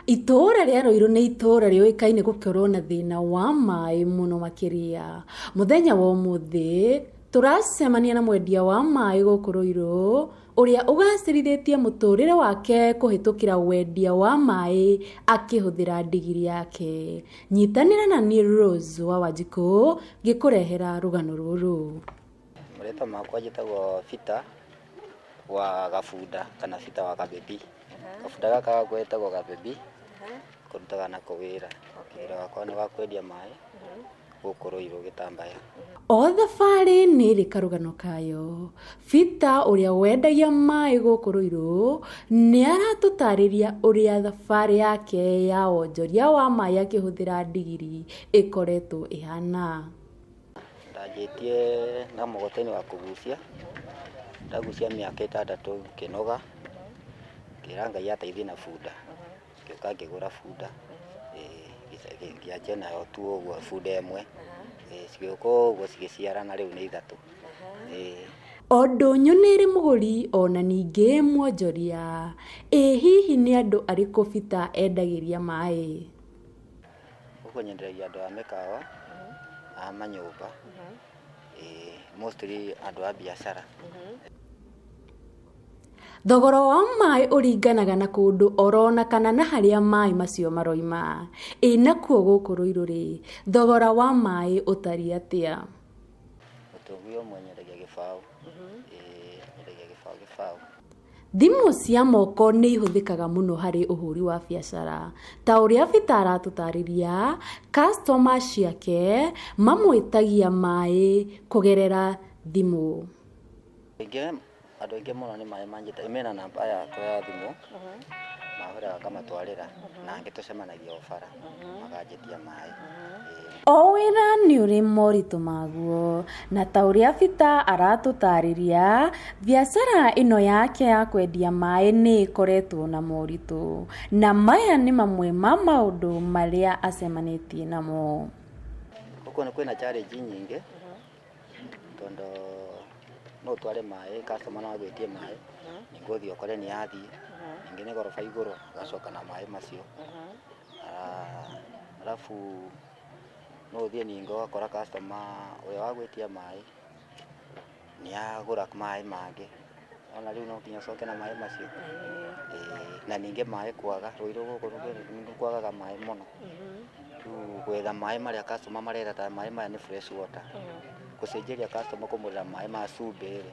Itũũra rĩa Ruiru nĩ itũũra rĩũĩkaine gũkorwo na thĩna wa maĩ mũno makĩria. Mũthenya wa ũmũthĩ tũracemania na mwendia wa maĩ gũkũ Ruiru ũrĩa ũgacĩrithĩtie mũtũrĩre wake kũhĩtũkĩra wendia wa maĩ akĩhũthĩra ndigiri yake. Nyitanĩra na niĩ Rose wa Wanjikũ ngĩkũrehera rũgano rũrũ. Marĩtwa makwa njĩtagwo Peter wa Gabunda kana Peter wa Kabebi. Gabunda gaka gakwa getagwo Kabebi, kũrutaga nako wĩra. Wĩra wakwa nĩ wa kwendia maĩ gũkũ Ruiru Gĩtambaya. O thabarĩ nĩ ĩrĩ karũgano kayo. Peter ũrĩa wendagia maĩ gũkũ Ruiru nĩ aratũtarĩria ũrĩa thabarĩ yake ya wonjoria wa maĩ akĩhũthĩra ndigiri ĩkoretwo ĩhana. Ndanjĩtie na mũgogoteni wa kũgucia, ndagucia mĩaka 6 ngĩnoga, ngĩra Ngai andeithie na bunda, ngĩũka ngĩgũra bunda, ngĩanjia nayo tu ũguo bunda ĩmwe, cigĩũka ũguo cigĩciarana rĩu nĩ ithatũ. O ndũnyũ nĩ ĩrĩ mũgũri ona ningĩ mwonjoria. Ĩ hihi nĩ andũ arĩkũ Peter endagĩria maĩ? Gũkũ nyenderagia andũ a mĩkawa, a manyũmba, mostly andũ a biacara. Thogora wa maĩ ũringanaga na kũndũ orona kana na harĩa maĩ macio maroima. Ĩ nakuo gũkũ Ruiru rĩ, thogora wa maĩ ũtariĩ atĩa? Mũtũngi ũmwe nyendagia gĩbaũ, nyendagia gĩbaũ gĩbaũ. Thimũ cia moko nĩ ihũthĩkaga mũno harĩ ũhũri wa biacara. Ta ũrĩa Peter aratũtarĩria, customer ciake mamwĩtagia maĩ kũgerera thimũ. Andũ aingĩ mũno nĩ maĩ manjĩtagia, mena namba yakwa ya thimũ, mahũraga ngamatwarĩra, na angĩ tũcemanagia o bara, makanjĩtia maĩ. O wĩra nĩ ũrĩ moritũ maguo, na ta ũrĩa Peter aratũtarĩria, biacara ĩno yake ya kwendia maĩ nĩ ĩkoretwo na moritũ, na maya nĩ mamwe ma maũndũ marĩa acemanĩtie namo. Gũkũ kwĩna challenge nyingĩ, tondũ no ũtware maĩ, customer no agwĩtie maĩ, ningĩ ũthiĩ ũkore nĩ athiĩ, ningĩ nĩ goroba igũrũ, agacoka na maĩ macio. Alafu no ũthiĩ ningĩ ũgakora customer ũrĩa wagwĩtia maĩ nĩ agũra maĩ mangĩ, ona rĩu no nginya ũcoke na maĩ macio. Na ningĩ maĩ kwaga, Ruiru gũkũ nĩ kwagaga maĩ mũno. Rĩu gwetha maĩ marĩa customer marenda ta maĩ maya nĩ fresh water, gũcenjeria customer kũmũgũrĩra maĩ ma cumbĩ rĩ,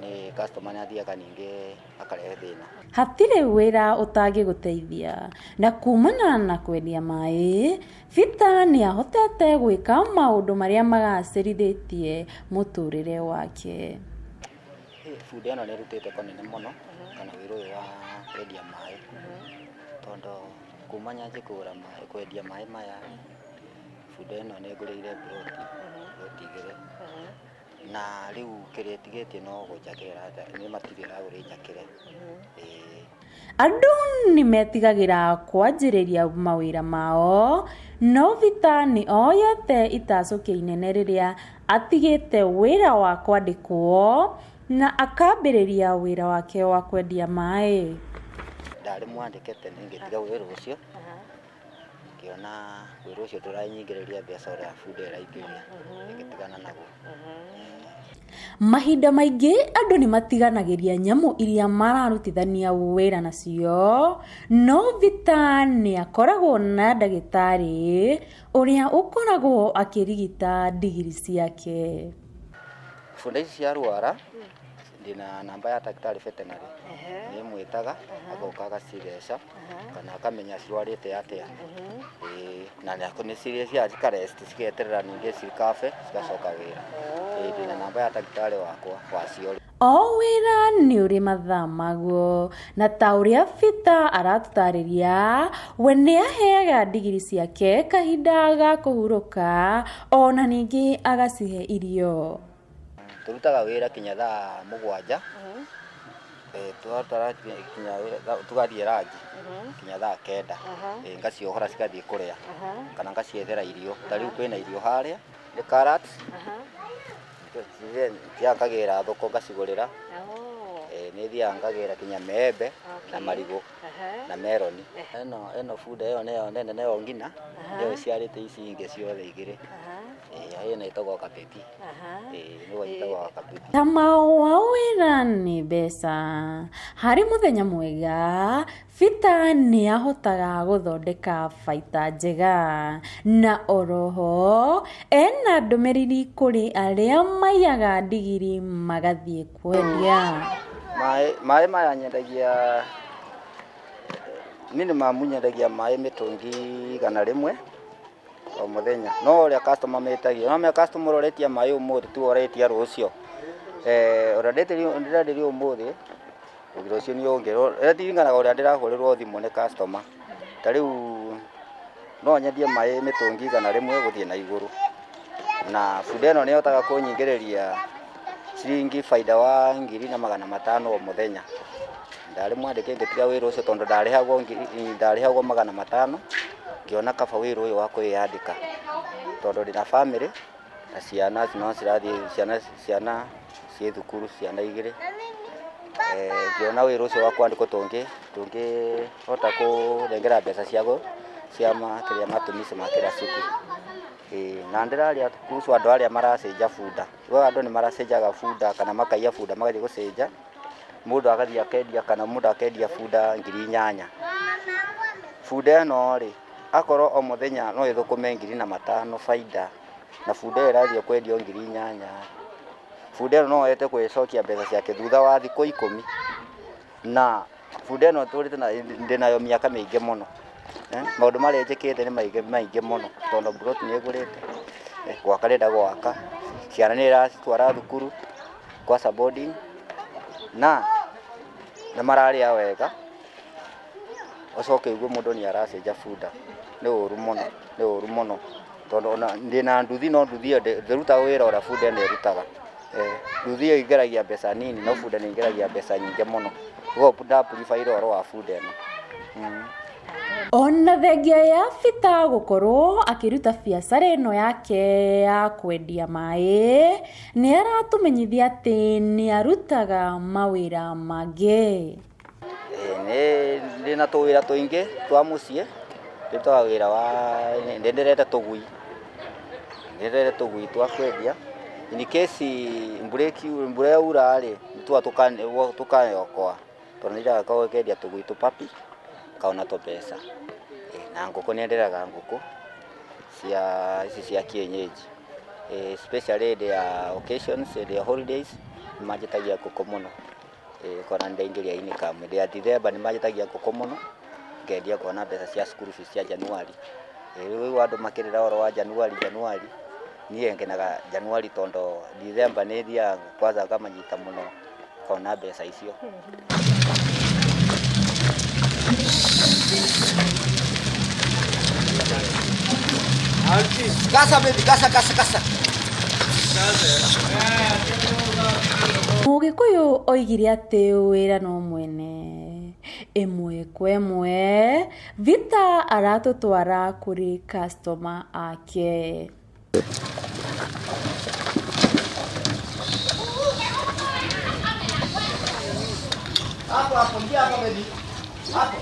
nĩ customer nĩ athiaga ningĩ akarehe thĩna. Hatirĩ wĩra ũtangĩgũteithia, na kumana na kwendia maĩ, Peter nĩ ahotete gwĩka maũndũ marĩa magacĩrithĩtie mũtũrĩre wake. Bunda ĩno nĩ ĩrutĩte kũnene mũno, kana wĩra ũyũ wa kwendia maĩ, tondũ kuma nyanjie kũgũra maĩ, kwendia maĩ maya, bunda ĩno nĩ ĩngũrĩire mburoti, mburoti igĩrĩ, na rĩu kĩrĩa ĩtigĩtie no gũnjakĩra nĩ material ĩragũra ĩnjakĩre. Andũ nĩ metigagĩra kwanjĩrĩria mawĩra mao, no Peter nĩ oyete itacũkia inene rĩrĩa atigĩte wĩra wa kwandĩkwo na akambĩrĩria wĩra wake wa kwendia maĩ. Ndarĩ mwandĩke tene ngĩtiga wĩra ũcio, ngĩona wĩra ũcio ndũranyingĩrĩria mbeca ũrĩa bunda ĩraingĩria, ngĩtigana naguo. Mahinda maingĩ andũ nĩ matiganagĩria nyamũ iria mararutithania wĩra nacio, no Peter nĩ akoragwo na ndagĩtarĩ ũrĩa ũkoragwo akĩrigita ndigiri ciake. Bunda ici ciarwara, ndĩna namba ya ndagĩtarĩ veterinary, nĩ mwĩtaga agoka agacitheca kana akamenya cirwarĩte atĩa. Na nĩ cirĩciaga cikarest cigeterera ningĩ cikabe cigacoka wĩra. Ndĩna namba ya ndagĩtarĩ wakwa wacio. O wĩra nĩ ũrĩ mathaa maguo, na ta ũrĩa Peter aratũtarĩria, we nĩ aheaga ndigiri ciake kahinda ga kũhurũka, ona ningĩ agacihe irio. Tũrutaga wĩra kinya thaa 7, kinya tũgathiĩ ranji kinya thaa 9, ngaciohora cigathiĩ kũrĩa kana ngaciethera irio. Ta rĩu kwĩna irio harĩa nĩ carrots, thiaga ngagĩra thoko ngacigũrĩra. Nĩ thiaga ngagĩra kinya maembe na marigũ na meroni. Ĩno bunda ĩyo nĩyo nene nĩyo ngina, nĩyo ĩciarĩte ici ingĩ ciothe igĩrĩ. Ĩno ĩtagwo kapeti. Nĩguo ĩtagwo kapeti. Tama wa wĩra nĩ mbeca. Harĩ mũthenya mwega, Peter nĩ ahotaga gũthondeka baita njega na oroho ena ndũmĩrĩri kũrĩ arĩa maiyaga ndigiri magathiĩ kwendia. Maĩ maya nyendagia minimum nyendagia maĩ mĩtũngi 100 o mũthenya. No ũrĩa customer metagia, no me customer ũretia maĩ ũmũthĩ ti ũretia rũciũ. Ũrĩa ndĩrenderio ũmũthĩ rũciũ nĩ ũngĩ. Ĩringanaga ũrĩa ndĩrahũrĩrwo thimũ nĩ customer. Ta rĩu no nyendie maĩ mĩtũngi 100 gũthiĩ na igũrũ. Na bunda ĩno nĩ ĩhotaga kũnyingĩrĩria ciringi baida wa 1,500 o mũthenya. Ndarĩ mwandĩke ngĩtiga wĩra ũcio tondũ ndarĩhagwo 500, ngĩona kaba wĩra ũyũ wa kwĩyandĩka tondũ ndĩna family na ciana no cirathiĩ, ciana ciĩ thukuru, ciana igĩrĩ. Ngĩona wĩra ũcio wa kwandĩkwo tũngĩhota kũnengera mbeca cia kĩrĩa matumizi ma kila siku. Na ndĩraria kuhusu andũ arĩa maracenja bunda. We andũ nĩ maracenjaga bunda kana makaiya bunda magathiĩ gũcenja. Mũndũ agathiĩ akendia kana mũndũ akendia bunda 8,000. Bunda ĩno rĩ, akorwo o mũthenya no ĩthũkũme 1,500 baida, na bunda ĩyo ĩrathiĩ kwendio 8,000. Bunda ĩno no ĩhote kwĩcokia mbeca ciake thutha wa thikũ 10. Na bunda ĩno tũrĩte na ndĩnayo mĩaka mĩingĩ mũno. Maũndũ marĩa njĩkĩte nĩ maingĩ mũno tondũ mburoti nĩ ngũrĩte, gwaka ndĩrenda gwaka, ciana nĩ ndĩracitwara thukuru kwa boarding, na nĩ mararĩa wega. Ũcoke ũigue mũndũ nĩ aracenja bunda, nĩ ũru mũno, nĩ ũru mũno tondũ ona ndĩna nduthi no nduthi ĩyo ndĩrutaga wĩra ũrĩa bunda ĩno ĩrutaga. Nduthi ĩyo ĩingĩragia mbeca nini no bunda nĩ ĩingĩragia mbeca nyingĩ mũno. Koguo nda prefer ũhoro wa bunda ĩno. Ona thengia ya Peter gũkorwo akĩruta biacara ĩno yake ya kwendia maĩ, nĩ aratũmenyithia atĩ nĩ arutaga mawĩra mangĩ. Nĩ ndĩna tũwĩra tũingĩ twa mũciĩ, ndĩrutaga wĩra wa nĩ ndĩrete tũgui, nĩ ndĩrete tũgui twa kwendia. In case mbura yaura rĩ, nĩtuoga tũkayokoa tondũ nĩ ndĩrakorwo ngĩendia tũgui tũpapi ngona tũmbeca. Na ngũkũ nĩ ndĩreraga ngũkũ cia ici cia kienyeji. Especially hĩndĩ ya occasions, hĩndĩ ya holidays nĩ manjĩtagia ngũkũ mũno. Ũkona nĩ ndaingĩria income. Hĩndĩ ya December nĩ manjĩtagia ngũkũ mũno, ngendia ngona mbeca cia school fees cia January. Rĩu andũ makĩrĩra ũhoro wa January January, niĩ ngenaga January tondũ December nĩ thiaga kwanza ngamanyita mũno ngona mbeca icio. Kasa baby, kasa kasa kasa. Mũgĩkũyũ oigire atĩ wĩra no mwene. Ĩmwe kwa ĩmwe, Peter aratũtwara kũrĩ customer ake. Hapo hapo, ingia hapo baby. Hapo.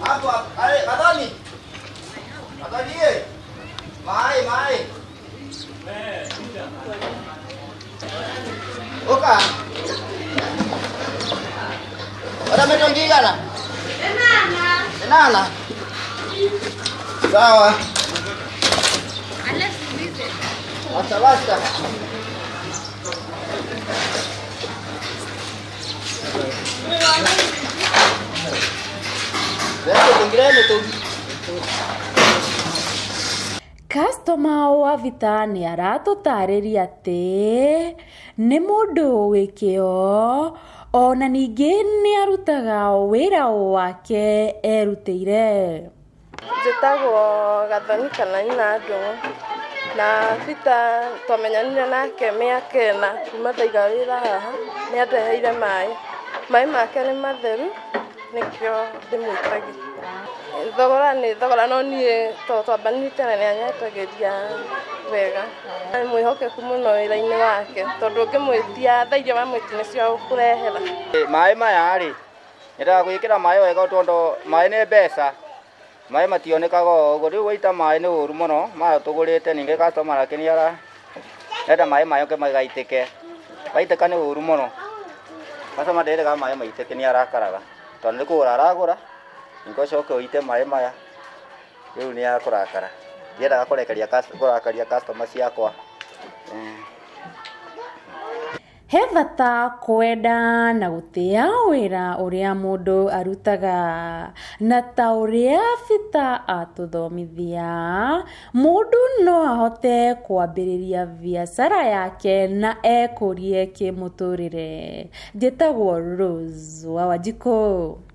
Hapo hapo. Ale, Madoni. Madoni ye. Mai, mai. Oka. Ora mĩtũngi igana? 8. Sawa. Basta basta. Customer wa Vita nĩ aratũtarĩria atĩ nĩ mũndũ wĩ kĩo ona ningĩ nĩ arutaga wĩra wake erutĩire. Njĩtagwo Gathoni kana Nyina Ndung'u na Peter twamenyanire nake mĩaka 4 kuma ndaiga wĩra haha, nĩ andeheire maĩ. Maĩ make nĩ matheru nĩkĩo ndĩmwĩtagia. Thogora nĩ thogora no niĩ tondũ twambanĩrie tene nĩ anyendagĩria wega. Nĩ mwĩhokeku mũno wĩra-inĩ wake tondũ ũngĩmwĩtia thaa iria wamwĩtia nĩcio agũkũrehera. Maĩ maya rĩ, nyendaga gwĩkĩra maĩ wega tondũ maĩ nĩ mbeca. Maĩ mationekaga o ũguo, rĩu waita maĩ nĩ ũru mũno, maya tũgũrĩte ningĩ customer nake nĩ arenda maĩ make magaitĩke. Maitĩka nĩ ũru mũno. Customer ndendaga maĩ maitĩke nĩ arakaraga tondũ nĩ kũgũra aragũra, ningĩ ũcoke ũite maĩ maya, rĩu nĩ akũrakara. Ndiendaga kũrekeria kũrakaria customer ciakwa. He bata kwenda na gũtĩa wĩra ũrĩa mũndũ arutaga, na ta ũrĩa Peter atũthomithia, mũndũ no ahote kwambĩrĩria biacara yake na ekũrie kĩmũtũrĩre. Njĩtagwo Rose wa Wanjikũ.